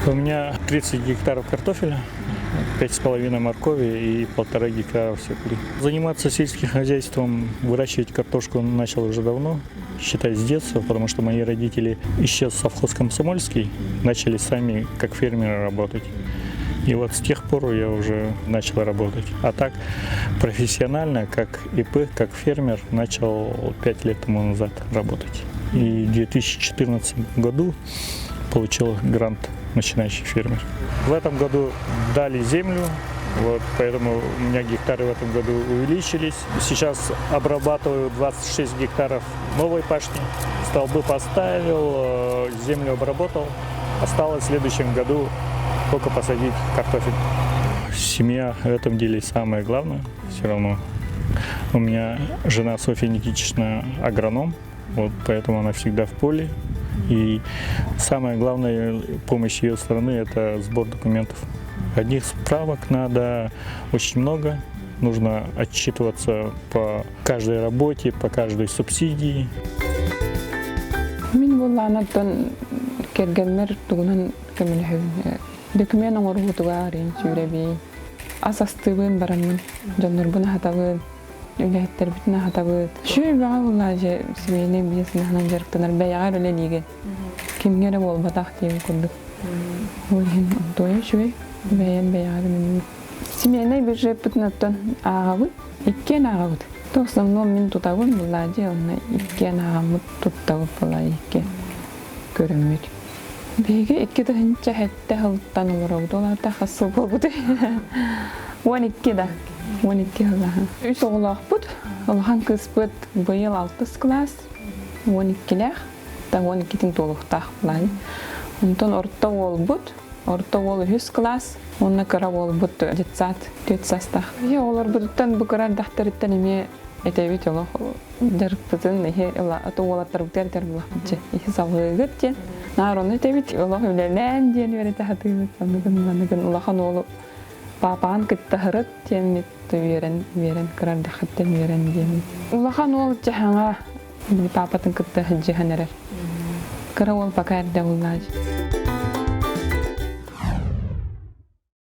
У меня 30 гектаров картофеля, 5,5 моркови и 1,5 гектара свеклы. Заниматься сельским хозяйством, выращивать картошку начал уже давно, считай, с детства, потому что мои родители еще совхоз «Комсомольский» начали сами как фермеры работать. И вот с тех пор я уже начал работать. А так профессионально, как ИП, как фермер, начал 5 лет тому назад работать. И в 2014 году получил грант «Начинающий фермер». В этом году дали землю, вот, поэтому у меня гектары в этом году увеличились. Сейчас обрабатываю 26 гектаров новой пашни. Столбы поставил, землю обработал. Осталось в следующем году только посадить картофель. Семья в этом деле самое главное все равно. У меня жена Софья Никитична агроном, вот поэтому она всегда в поле. И самое главное помощь ее стороны – это сбор документов. Одних справок надо очень много. Нужно отчитываться по каждой работе, по каждой субсидии. Мин буоллаҕына кэргэммэр тугунан көмөлөһөбүн. Документ оҥорбутугар сүүрэбин. Ас астыыбын бараммын, дьоннорбун аһатабын, үлэһиттэрбитин аһатабыт. Үчүгэй бөҕө буоллаа дьэ семейный бизнеһынан дьарыктанар бэйэҕэр үлэлиигин. Кимҥэ эрэ буолбатах диэн курдук. Ол иһин онтуойа үчүгэй бэйэм бэйэҕэр үлэлиибин. Семейный бюджеппытын оттон ааҕабыт, иккиэн ааҕабыт. То в основном мин тутабын буоллаа дьэ онно иккиэн ааҕаммыт туттабыт буоллаа икки көрөммүт. Биһиги 2007 сылтан олоробут, ол аата хас сыл буолбутуй? 12 да. 12 сыл. Үс оҕолоохпут. Улахан кыыспыт быйыл алтыс кылаас, 12-лээх, та 12-тин туолуохтаах былаан. Онтон орто уолбут, орто уол үһүс кылаас, уонна кыра уолбут детсад, түөрт саастаах. Биһи оҕолорбутуттан бу кыра эрдэхтэриттэн эмиэ этэбит олох дьарыкпытын иһи уолаттарбытыгар этэр буолахпыт дьэ иһи салгыыгыт диэн наар ону этэбит олох үлэлээн диэн үөрэтэ сатыыбыт аныгын маныгын улахан уолу паапаҕын кытта сырыт диэммит үөрэн үөрэн кыра эрдэххиттэн үөрэн диэммит улахан уол дьаһаҥа паапатын кытта сылдьыһан эрэр кыра уол пока эрдэ буллаадьы.